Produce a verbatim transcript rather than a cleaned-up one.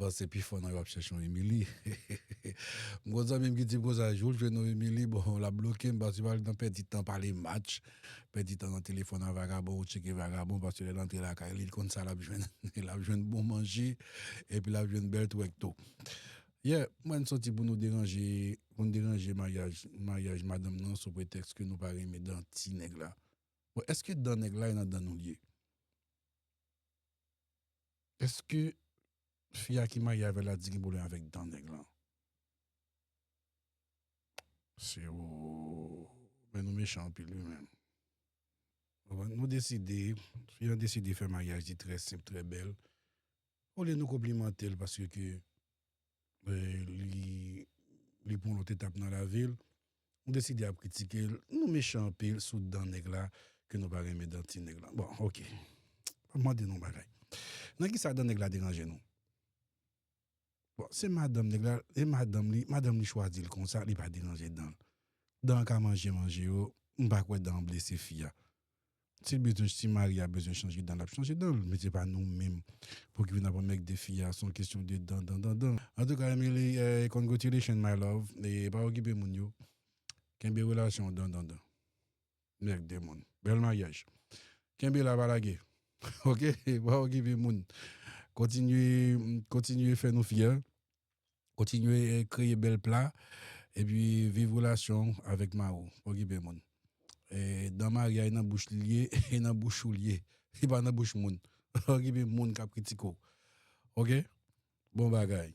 Bon, se pi fò nan yo ap chèche yon Emily. M gon zanmi m ki di m konsa, jou l jwenn yon Emily, bon, l ap bloke m paske pa l nan pèdi tan pale match, pèdi tan nan telefòn a vagabon, ou tcheke vagabon paske lè l antre lakay li, l konn sa l ap jwenn. L ap jwenn bon manje, epi l ap jwenn bèl twèk tou. Yeah, mwen soti pou nou deranje, pou nou deranje maryaj, maryaj madanm nan sou pretèks ke nou pa renmen dan ti nèg la. Bon, èske dan nèg la e nan dan nou l ye? Èske fi a ki marye avè l la di gen pwoblèm avèk dan nèg lan? Se o, men nou mechan anpil wi menm. Konprann? Nou deside, fi an deside fè maryaj li trè senp, trè bèl. Olye nou konplimante l paske ke eh, li, li pran lòt etap nan lavi l, nou deside ap kritike l, nou mechan anpil sou dan nèg la, ke nou pa renmen dan ti nèg la. Bon, oke. M ap mande nou yon bagay. Nan ki sa dan nèg la deranje nou? Bon, se madanm nèg la, e madanm li, madanm li chwazi l konsa, li pa deranje dan l. Dan an ka manje manje yo, m pa kwè dan an blese fi a. Si l bezwen, si mari a bezwen chanje dan, l ap chanje dan l, men se pa nou menm pou ki vin ap anmègde fi a, se yon kesyon de dan, dan, dan, dan. Antouka, Emily, eh, congratulations, my love. E pa okipe moun yo. Kenbe relasyon w dan, dan, dan. Mègde moun. Bèl maryaj. Kenbe la, pa lage. Oke? Pa okipe moun. Kontinye, kontinye fè nou fyè. Kontinye, eh, kreye bèl pla. Epi viv relasyon w avèk mari w. Pa okipe moun. Eh, dan mari a, e nan bouch li ye, e nan bouch ou li ye. E pa nan bouch moun. Pa okipe moun k ap kritike w. Oke? Bon bagay.